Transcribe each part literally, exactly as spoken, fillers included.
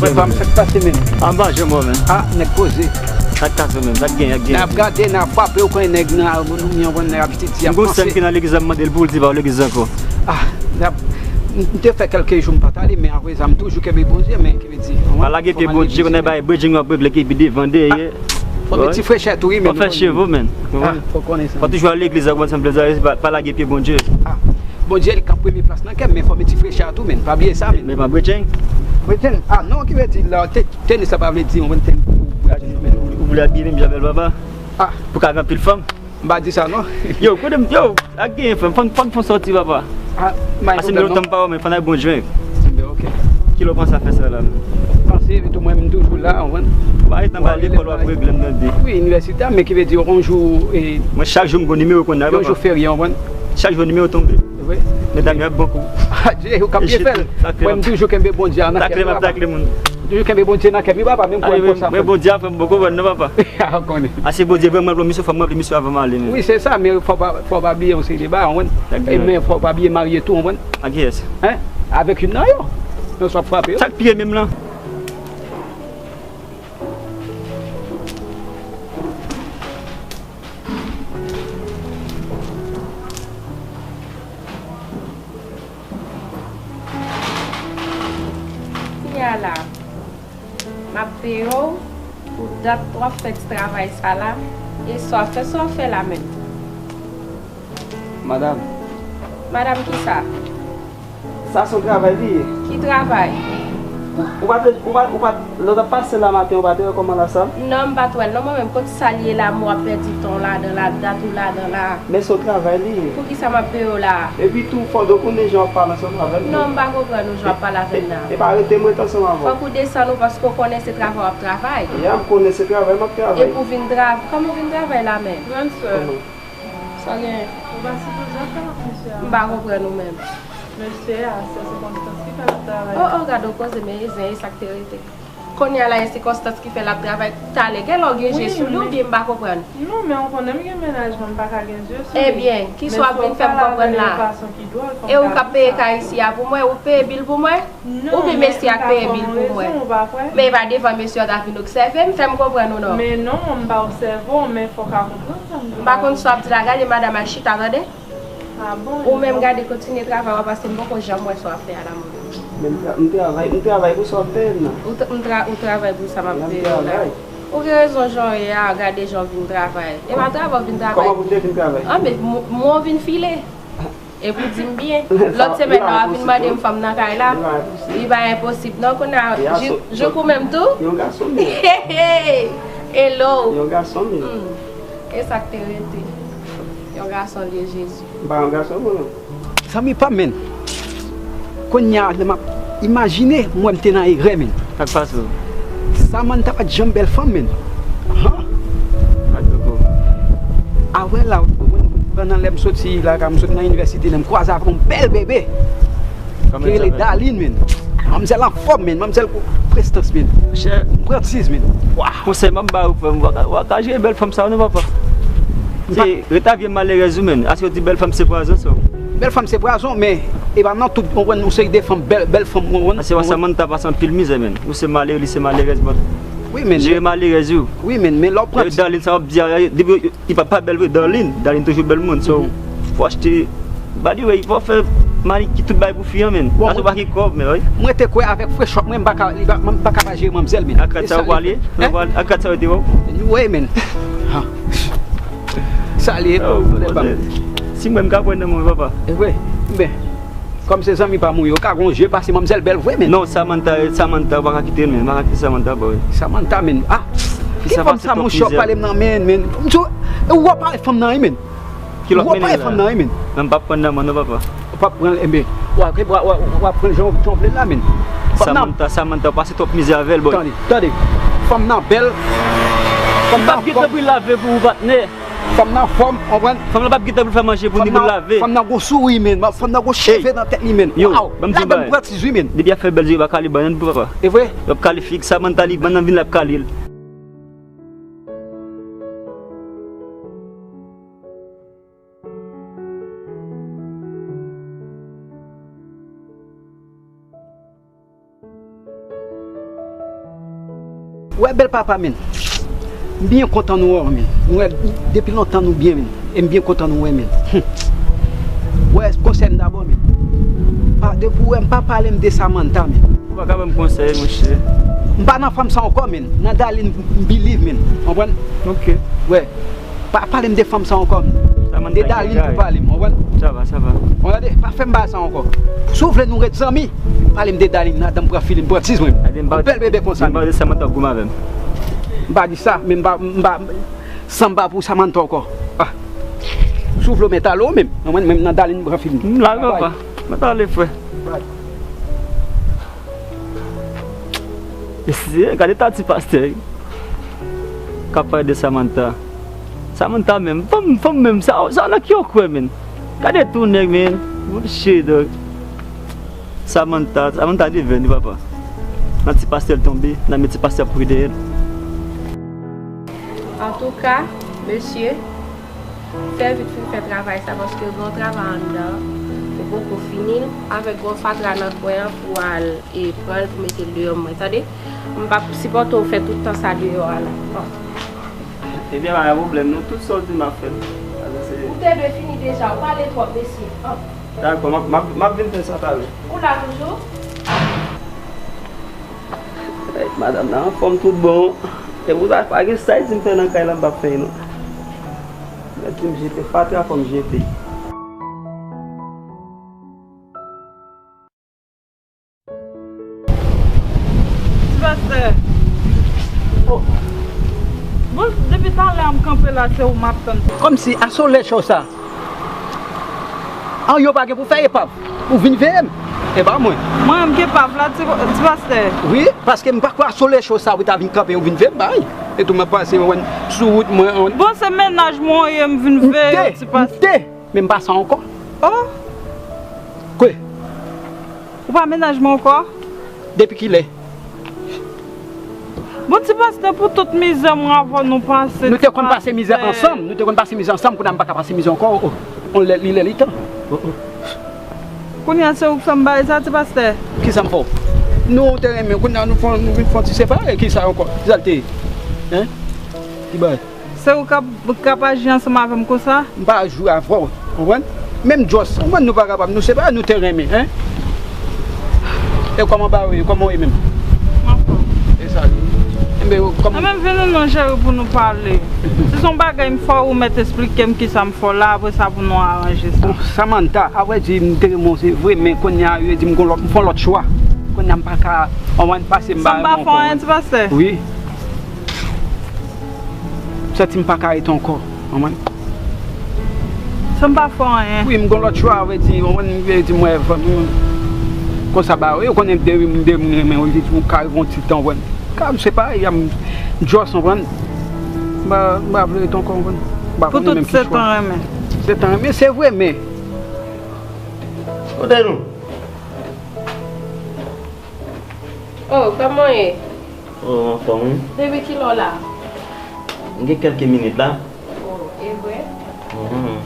Mwen pa m fèk pase menm. Anba je mwen men. Ah, nèg poze. Sa k pase menm? Sa k gen, sa k gen? N ap gade, n ap frape, ou konnen nèg nan, nou yon bon nèg ap titi ap panse. M gon sè m ki nan legliz la, m mande l pou l di pa legliz ankò. Ah, n ap, m te fè kèlke jou m pa t ale, men apre sa, m toujou kenbe Bondye, men ki vle di, pa lage pye Bondye, konnen bay bridging w ap regle ki pi devan dèyè. Fò gen ti frechè tou, wi, men. Fò fè cheve w, men. Ah, fò konnen sa. Fò toujou al legliz la, kòman sa m fè sa, pa, pa lage pye Bondye. Ah, Bondye, li k ap premye plas nan kè m, men fò gen ti frechè tou, men. Pa bliye sa, men. Men pa bridging. Bridging, ah, non, ki vle di, la, te, tenis la pa vle di, yon tenis pou bridging, men. Ou vle abiye menm jan avè l, papa? Ah. Pou ka gen anpil fanm? M pa di sa, non. Yo, kote m, yo, ak genyen, frè m, fò n, fò n fè yon sòti, papa. Ah, pase m lontan m pa wè w, men fò n al bon djwenk. Enben, ok. Kilè w panse a fè sa la menm? Panse, epi tou mwen, m toujou la, ou konprann? Ou pa ret anba lekòl, w ap regle m tande. Wi, inivèsite a, men ki vle di, yon jou, e, mwen, chak jou m gon nimewo konn nan, yon jou ferye, ou konprann? Chak jou nimewo tonbe. Vre? Medam yo ap bon kou. Adye, ou k ap byen fè l. Mwen, m toujou kenbe Bondye a nan kè m, papa. Takle m ap takle moun. M toujou kenbe Bondye nan kè m, wi, papa, menm pou mwen konsa. Mwen, Bondye a fè m bon konprann, non, papa. A, ou konnen. A, se Bondye, vrèman, ranpli misyon, fò m ranpli misyon avan m ale, men. Wi, se sa, men fò pa, fò pa bliye yon seri de bagay, ou konprann? E, men fò pa bliye marye tou, ou konprann? Ak kiyès? Hein? Avèk youn nan yo. Yon swa frape yo. Sa k pi ye menm lan? Kounye a la, m ap peye w pou dat w ap fè ti travay sa la, e sa w ap fè, sa w ap fè la menm. Madam. Madam kisa? Sa se yon travay li ye. Ki travay? Ou, ou pa te, ou pa, ou pa, lè w t ap pase la maten, ou pa te wè kòman la sal? Non, m pa t wè l non, mwen menm, kot sal ye la, m wè w ap pèdi tan w ladan la, dat ou ladan la. Men se yon travay li ye. Poukisa m ap peye w la? Epi tou, fò w konnen jan w ap pale ansanm avè m. Non, m pa konprann ou jan w ap pale avè m la. E, e pa rete m ret ansanm avè w. Fòk ou desann ou paske w konnen se travay w ap travay. Ya, m konnen se travay m ap travay. Epi w vin travay, kòman w vin travay la menm? Grann sè. Kòman? Sa w genyen? Ou pa sipoze ap pale ak mesye a. M pa konprann ou menm. Mesye a, se sikonstans ki fè l ap travay. Oh, oh, gade w koze, men e zen, e sa k te rete. Kounye a la, e sikonstans ki fè l ap travay. Talè, gen lè w gen je sou li oubyen m pa konprann? Non, men ou konnen m gen mennaj mwen, m pa ka gen je sou li. Ebyen, kisa w ap vin fè m konprann la? E ou k ap peye kay isi a pou mwen, ou peye bil pou mwen? Oubyen mesye a k peye bil pou mwen? Men e pa devan mesye a w ta vin obsève m, fè m konprann ou non. Men non, m pa obsève w, men fòk a konprann sa m di w la. M pa konn sa w ap di la, gade madanm al chita, tande? Ah bon, ou menm gade, kontinye travay w ap pase, m poko janm wè sa w ap fè a la, mwen menm. Men m tra-, m travay, m travay pou sa w ap peye m nan. Ou t-, m tra-, ou travay pou sa m ap peye w la. Ou gen rezon jan w ye a, gade jan w vin travay. E pa travay w vin travay. Kòman pou m te vin travay? Ah, men m, m wè w vin file. Epi w di m byen. Lòt semèn nan w ap vin mande m fanm nan kay la. Li pa enposib non, kounye a, jou, jou kou menm tou. Yon gason m ye. Hello. Yon gason m ye. Hmm. E sa k te rete. Yon gason l ye, Jezi. M pa yon gason, mwen, non. Zanmi pa m, men. Kounye a, lè m ap imajine, m wè m te nan erè, men. Sa k pase w? Samantha pa t janm bèl fanm, men. Han? Atoko. Avè la, pandan lè m soti lakay, m soti nan inivèsite, men m kwaze avèk yon bèl bebe. Ki rele Darline, men. Manmzèl anfòm, men. Manmzèl gon prestans, men. Monchè. Yon prestij, men. Waw. Konsèy m ap ba ou, frè m, w a ka, w a ka jere bèl fanm sa yo, non, papa. Se ret a vye malerèz ou, men. Ase yo di bèl fanm se pwazon, so. Bèl fanm se pwazon, men e pa nan tout, ou konprann, yon seri de fanm, bèl, bèl fanm, ou konprann. Ase wè Samantha pase anpil mizè, men. Ou se malere, li se malerèz, bon. Wi, men. Jere malerèz ou. Wi, men, men lè w pran. Darline, sa w ap di a, depi li pa, pa bèl vre, Darline, Darline toujou bèl moun, so, fò achte, by the way, fò fè maniki tout bagay pou fi an, men. Bon, sa tou pa gen kòb, men, wi. Mwen te kwè avèk frechòp mwen, m pa ka, li pa, m pa ka pa jere manmzèl, men. Ak rad sa yo pale? Ak rad sa yo te wè w? Wi, men. Ha. Sa li ye, oh, pwoblèm pa m. Si mwen m ka pran nan mwen, papa. E vre. Ben, kòm se zanmi pa m ou ye, ou ka gon je pase manmzèl bèl vre, men. Non, Samantha, Samantha, ou pa ka kite l, men. Ou pa ka kite Samantha, boy. Samantha, men. Ah, ki fanm sa, monchè, w ap pale m nan, men, men. M di w, e ou ap pale fanm nan, wi, men. Kilòt mennen la? Ou ap pale fanm nan, wi, men. Nan m p ap pran nan mwen, non, papa. Ou p ap pran l, enben, w ap, w ap, w ap, w ap pran l jan w, jan w vle la, men. Fanm nan. Samantha, Samantha, w pase twòp mizè avè l, boy. Tande, tande. Fanm nan bèl. Fanm nan anfòm. Li p ap gentan pou l lave pou ou, patnè. Fanm nan anfòm, konprann? Fanm nan p ap gentan pou l fè manje pou ni pou l lave. Fanm nan gon souri, men. Fanm nan gon cheve nan tèt li, men. Yo, ban m di w yon bagay. Ladan m pran ti zwi, men. Depi afè bèl zye, yo pa kale bannann pou papa. E vre? Yo ap kale fig, Samantha li, bannann vin l ap kale l. Wè bèl papa, men. M byen kontan nou wè w, men. Nou wè depi lontan nou byen, men. E m byen kontan nou wè, men. Hum. Wè konsèy m dabò, men. Pa, depi w wè m pa pale m de Samantha, men. Ou pa ka ban m konsèy, monchè. M pa nan fanm sa ankò, men. Nan Darline, m believe, men. Konprann? Ok. Wè. Pa pale m de fanm sa ankò, men. Samantha de Darline pou pale m, konprann? Sa va, sa va. Ou tande? Pa fè m bagay sa ankò. Si w vle nou ret zanmi, pale m de Darline, madanm pran fili m, pran tiz mwen. Yon bèl bebe konsa, men. Samantha tap goumen avè m. M pa di sa, men m pa, m pa, san m pa pou Samantha ankò. Ah. Si w vle w mèt ale w menm. Mwen menm nan Darline m pran fim. M la, papa. Mèt ale, frè. Mesye, gade ta ti pastè k ap pale de Samantha. Samantha menm, fanm, fanm menm, sa, sa nan ki yo kwè, men. Gade tou nèg, men. Bullshit, dog. Samantha, Samantha devèn wi, papa. Nan ti pastè l tonbe, nan men ti pastè ap kouri dèyè l. Antouka, mesye, fè vit fin fè travay sa, paske gen yon travay anndan, ou poko fini l, avèk gen yon fatra nan kwen an pou al e pran l pou mete l deyò mwen, tande? M p ap sipòte w fè tout tan sa deyò a la. Ebyen, pa gen pwoblèm, non, tout sa w di m ap fè l. Ou te dwe fini deja, ou pale twòp, mesye. An. Dakò, m ap, m ap, m ap vin fè sa talè. Ou la toujou? Ey, madanm nan anfòm tout bon. E pou sa, pa gen sa y di m fè nan kay la, m p ap fè l, non. Mèt di m jete fatra, fò m jete. Ti pastè. Oh. Bon, depi talè a m kanpe la, se ou m ap tann. Kòmsi a solèy cho sa. An yo pa gen pou fè epav. Ou vin veye m. E pa mwen. Mwen menm k epav la, ti, ti pastè. Wi, paske m pa kwè a solèy cho sa ou ta vin kanpe, ou vin veye m, bay. E tou m ap pase, mwen, sou wout mwen. Bon, se mennaj mwen ou ye, m vin veye, ti pastè. M te, m te. Men m pa sa ankò. Oh. Kwe? Ou pa mennaj mwen ankò? Depi kilè? Bon, ti pastè, pou tout mizè mwen avè w nou pase, nou te konn pase mizè ansanm, nou te konn pase mizè ansanm, kounye a m pa ka pase mizè ankò. Oh, oh. On lè, li lè, li tan. Oh, oh. Kounye a se ou k fè m bagay sa, ti pastè? Kisa m fè w? Nou te renmen, kounye a nou fè, nou vin fè yon ti separe, kisa ankò? Kisa l te ye? Hein? Ki bagay? Se ou k ap, k ap aji ansanm avè m konsa? M pa jwe avè w, konprann? Menm Joss, konprann nou pa kapab, nou se pa nou te renmen, hein? E kòman ba ou ye, kòman ou ye menm? M anfòm. E sa, enben, kòman? Anben, vin nou non, cheri, pou nou pale. Si se yon bagay m fè w, ou mèt esplike m kisa m fè w la, apre sa pou nou aranje sa. Bon, Samantha, a vrè di, m te renmen w, se vre, men kounye a, yo di m gon lòt, m fè yon lòt chwa. Kounye a, m pa ka, anwen pase m ba yo ankò. Sa m pa fè anyen, ti pastè? Wi. M santi m pa ka rete ankò, konprann? Sa m pa fè anyen. Wi, m gon lòt chwa, vle di, konprann, vle di, mwen, fò nou, konsa ba yo, yo konnen de, de moun renmen, ou ka rive yon ti tan, konprann? Ka m se pa, y a m just, konprann? M pa, m pa vle rete ankò, konprann? M pa konnen menm ki chwa. Pou tout se tan renmen. Se tan renmen, se vre, men. Kote nou? Oh, kòman w ye? Oh, anfòm, wi. Depi kilè w la? M gen kèlke minit la. Oh, e vre? Mhm.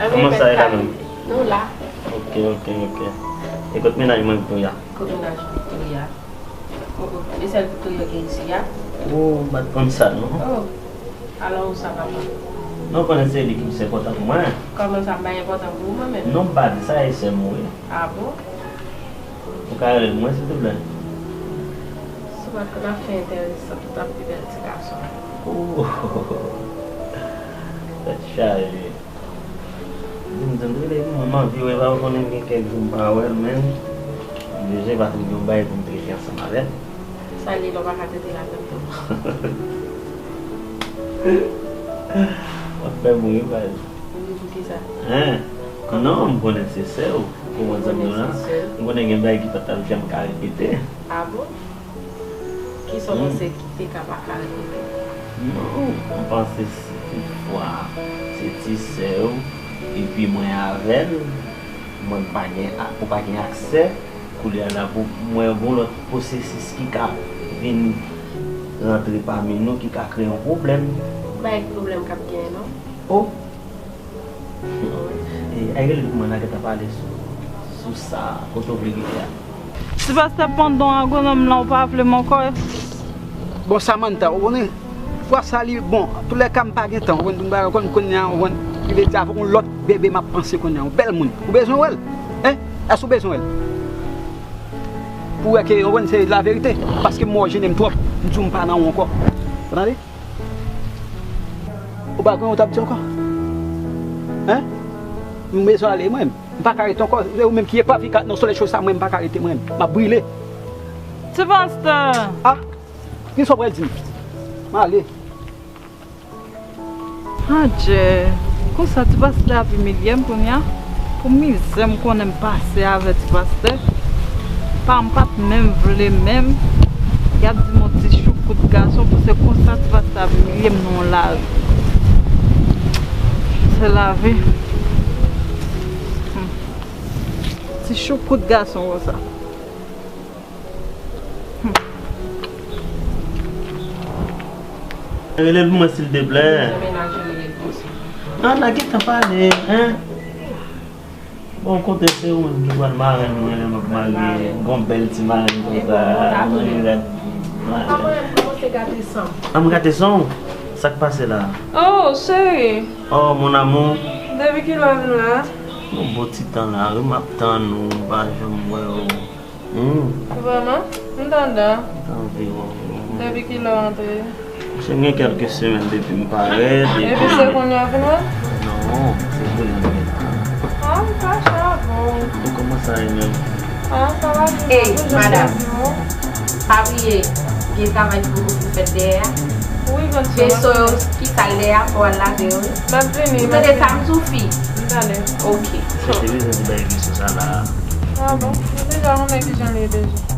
Kòman sa ye la menm? Nou la. Ok, ok, ok. E kot mennaj mwen Victoria? Kot mennaj Victoria? Oh, oh. E sèl Victoria gen isi a? Oh, m pa t konn sa, non. Oh. Alò, ou sa papa? Non, konnen se li ki plis enpòtan pou mwen. Kòman sa, m pa enpòtan pou ou, mwen menm? Non, m pa di sa, e sè m ou ye. Ah bon? Ou ka rele m mwen, silteplè? Si w pa t konn ap fè enteresan, ou t ap pi bèl ti gason. Oh! Tèt chaje. Di m, di m, rele m, mwen, m anvi wè, pa konnen gen kèk jou m pa wè l, men m bezwen, paske m gen yon bagay pou m trete ansanm avè l. Sa l ye la, w pa ka trete l avè m tou? W ap fè m ri, baz. Wi, poukisa? Hein? Non, m konnen se sè w. Kòman di m nou la? M konnen gen bagay ki pa t ap janm ka repete. Ah bon? Kisa w panse ki te ka pa ka repete? Non, m panse si toutfwa se ti sè w, epi mwen avè l, mwen pa gen a-, ou pa gen aksè, koulye a la pou mwen gon lòt pwosesis ki ka vin rantre pami nou, ki ka kreye yon pwoblèm. Bagay pwoblèm k ap genyen, non? Oh! E, ay rele pou mwen la, gentan pale sou, sou sa, kote w vle rete a. Ti pastè, pandan w agwonòm lan, ou pa vle m ankò? Bon, Samantha, ou konnen, fwa sa li, bon, toulèka m pa gen tan, ou konn, pou m ba konn kounye a, ou konn, li vle di avèk yon lòt bebe m ap panse kounye a, yon bèl moun. Ou bezwen wè l? Hein? Èske ou bezwen wè l? Pou wè ke, ou konn, se laverite. Paske m wè w jennen m twòp, m di w m pa nan ou ankò. Ou tande? Ou pa konnen ou t ap di ankò? Hein? M bezwen ale, mwen. M pa ka rete ankò. Se ou menm ki epavi kat nan solèy cho sa, mwen, m pa ka rete, mwen. M ap brile. Ti pastè! Ah! Kisa w pral di m? M ale. Adje, konsa ti pastè ap imilye m kounye a. Pou mizè m konnen m pase avè ti pastè. Pa m pa t menm vle menm. Y ap di m yon ti choukout gason, pou se konsa ti pastè ap imilye m nan yon lari. Se lavi. Hmm. Ti choukout gason konsa. Hmm. Rele l pou mwen, silteplè. Nan, n a gentan pale, hein? Bon, kote se ou menm ki pral marenn mwen lè m ap marye? Gon bèl ti marenn konsa. Mwen menm, kòmanse gate san m. An, m gate san w? Sa k pase la? Oh, cheri. Oh, mon amour. Depi kilè w vin la? Yon bon ti tan la, wi, m ap tann ou, m pa janm wè w. Hmm. Vrèman? M t anndan. M t anvi wè w. Depi kilè w antre? Se gen kèlke semèn depi m parèt, epi. Epi se kounye a w vin wè m? Non, se kounye a m vin la. Ah, m fache avè w. Ou kòmanse a ye menm. Ah, sa va byen. Ey, madam. Pa bliye, gen travay ki poko fin fèt dèyè a. Wi, grann sè m. Veso yo ki sal dèyè a, fò w al lave yo, wi. M ap vini, m ap vini. Ou tande sa m di w, fi? M tande. Ok. Mwen te bezwen ti bay veso sa la. Ah bon? Ou deja konnen kijan li ye deja.